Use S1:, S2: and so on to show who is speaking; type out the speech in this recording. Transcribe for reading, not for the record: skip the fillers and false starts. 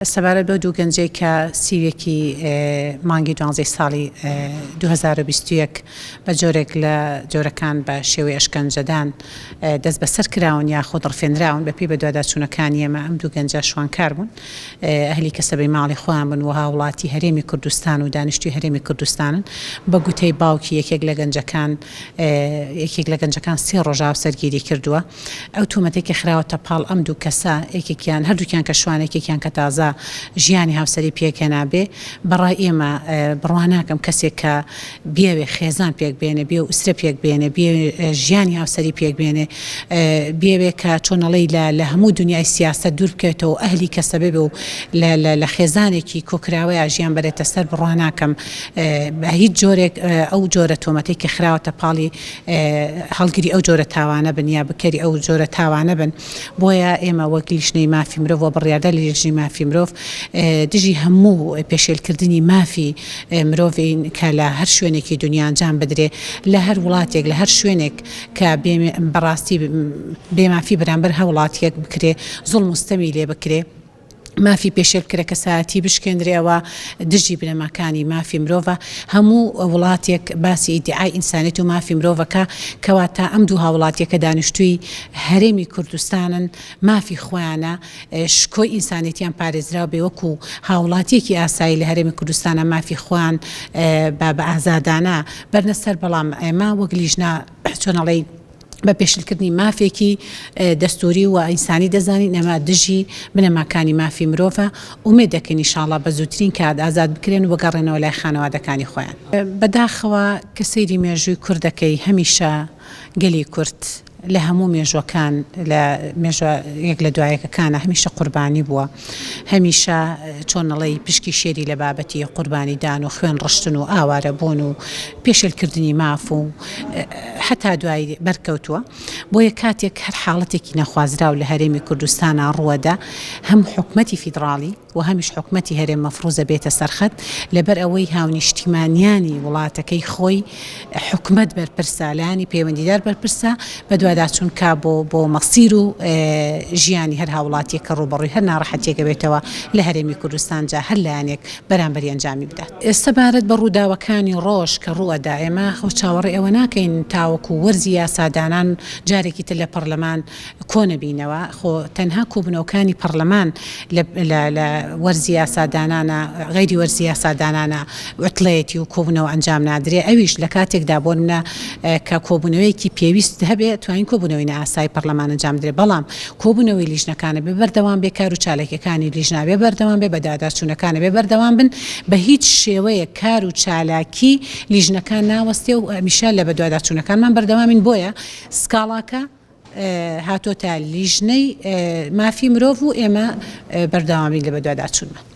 S1: سەبارەت بەو دوو گەنجەی کە 31 ی مانگی دوانزەی ساڵی 2021 بە جۆرێک لە جۆرەکان بە شێوەی ئەشکەنجەدان دەستبەسەر کراون یاخود ڕفێنراون، بەپێی بەدواداچوونەکانی ئێمە ئەم دوو گەنجە شوانکار بوون، ئەهلی کەسەبەی ماڵی خۆیان بوون و هاوڵاتی هەرێمی کوردستان و دانیشتووی هەرێمی کوردستانن. بە گوتەی باوکی یەکێک لە گەنجەکان یەکێک لە گەنجەکان سێ ڕۆژ هاوسەرگیری کردووە. ئەو تۆمەتەی کە خراوەتە پاڵ ئەم دوو کەسە، یەکێکیان، هەردووکیان کە شوانە، یەکێکیان کە تازە ژیانی هاوسەری پێکهێنابێ، بە ڕای ئێمە بڕوا ناکەم کەسێک کە بیەوێ خێزان پێک بێنێ، بیەوێ ئوسرە پێک بێنێ، بیەوێ ژیانی هاوسەری پێک بێنێ، بیەوێ کە چۆن ئەڵێی لە لە هەموو دونیای سیاسەت دوور بکەوێتەوە و ئەهلی کەسەبێ بێ و لە لە لە خێزانێکی کۆکراوەیا ژیان بەرێتە سەر، بڕوا ناکەم بە هیچ جۆرێک ئەو جۆرە تۆمەتەی کە خراوەتە پاڵی هەڵگری ئەو جۆرە تاوانە بن یا بکەری ئەو جۆرە تاوانە بن بۆیە ئێمە وەک لیژنەی مافی مرۆڤ و بڕیاردەر لە لیژنەی مافی مرۆڤ دژی هەموو پێشێلکردنی مافی مرۆڤین کە لە هەر شوێنێکی دنیا ئەنجام بدرێ لە هەر وڵاتێک لە هەر شوێنێک کە بەڕاستی بێمافی بەرامبەر هاوڵاتیەک بکرێ زوڵم و ستەمی لێ بکرێ. مافی پێشێل بکرێ کەسایەتی بشکێندرێ ئەوە دژی بنەماکانی مافی مرۆڤە هەموو وڵاتێک باسی ئیدیعای ئینسانیەت و مافی مرۆڤەکە کەواتە ئەم دوو هاوڵاتیە کە دانیشتووی هەرێمی کوردستانن مافی خۆیانە شکۆی ئینسانێتیان پارێزراو بێ وەکو هاوڵاتیەکی ئاسایی لە هەرێمی کوردستانە مافی خۆیان بە بە ئازادانە بەرنە سەر بەڵام ئێمە وەک لیژنە چۆن ئەڵێی بە پێشلکردنی مافێکی دەستوری و ئینسانی دەزانین، ئێمە دژی بنەماکانی مافی مرۆڤە، ئومێد دەکەین ئیشاڵا بە زووترین کات ئازاد بکرێن و بگەڕێنەوە لای خانەوادەکانی خۆیان. بەداخەوە کە سەیری مێژووی کورد دەکەی هەمیشە گەلی کورد لە هەموو مێژوەکان لە مێژوە یەک لە دوایەکەکانە هەمیشە قوربانی بووە هەمیشە چۆن ئەڵێی پشکی شێری لە بابەتی قوربانی دان و خوێن ڕشتن و ئاوارە بوون و پێشێلکردنی ماف و هەتا دوایی بەرکەوتووە بۆیە کاتێک هەر حاڵەتێکی نەخوازراو لە هەرێمی کوردستانا ڕووەدا هەم حکومەتی فیدڕاڵی و هەمیش حکومەتی هەرێم مەفروزە بێتە سەرخەت لەبەر ئەوەی هاونیشتیمانیانی وڵاتەکەی خۆی حکومەت بەرپرسە لایەنی پەیوەندیدار بەرپرسە بەدواداچوون کا بۆ بۆ مەسیر و ژیانی هەر هاوڵاتیەک کە ڕووبەڕووی هەر ناڕەحەتیەک ئەبێتەوە لە هەرێمی کوردستان جا هەر لایەنێک بەرامبەری ئەنجامی بدات. سەبارەت بە ڕووداوەکانی ڕۆژ کە ڕووئەدا ئێمە خۆ چاوەڕێی ئەوە ناکەین تاوەکو وەرزی یاسادانان جارێکی تر لە پەڕلەمان کۆنەبینەوە، خۆ تەنها کۆبوونەوەکانی پەڕلەمان لە لە لە وەرزی یاسادانانە غەیری وەرزی یاسادانانە عوتڵەیەتی و کۆبوونەوە ئەنجام نادرێ ئەویش لە کاتێکدا بۆنمونە کە کۆبوونەوەیەکی پێویست هەبێ توانین کۆبوونەوەی نائاسایی پەڕلەمان ئەنجام بدرێ بەڵام کۆبوونەوەی لیژنەکانە بێ بەردەوام بێ کار و چالاکیەکانی لیژنە بێ بەردەوام بێ بەداداچوونەکانە بێ بەردەوام بن بە هیچ شێوەیەک کار و چالاکی لیژنەکان ناوەستێ و هەمیشە لە بەدواداچوونەکانمان بەردەوامین بۆیە سکاڵاکە هاتۆتە لیژنەی مافی مرۆڤ و ئێمە بەردەوامین لە بەدواداچوونمان.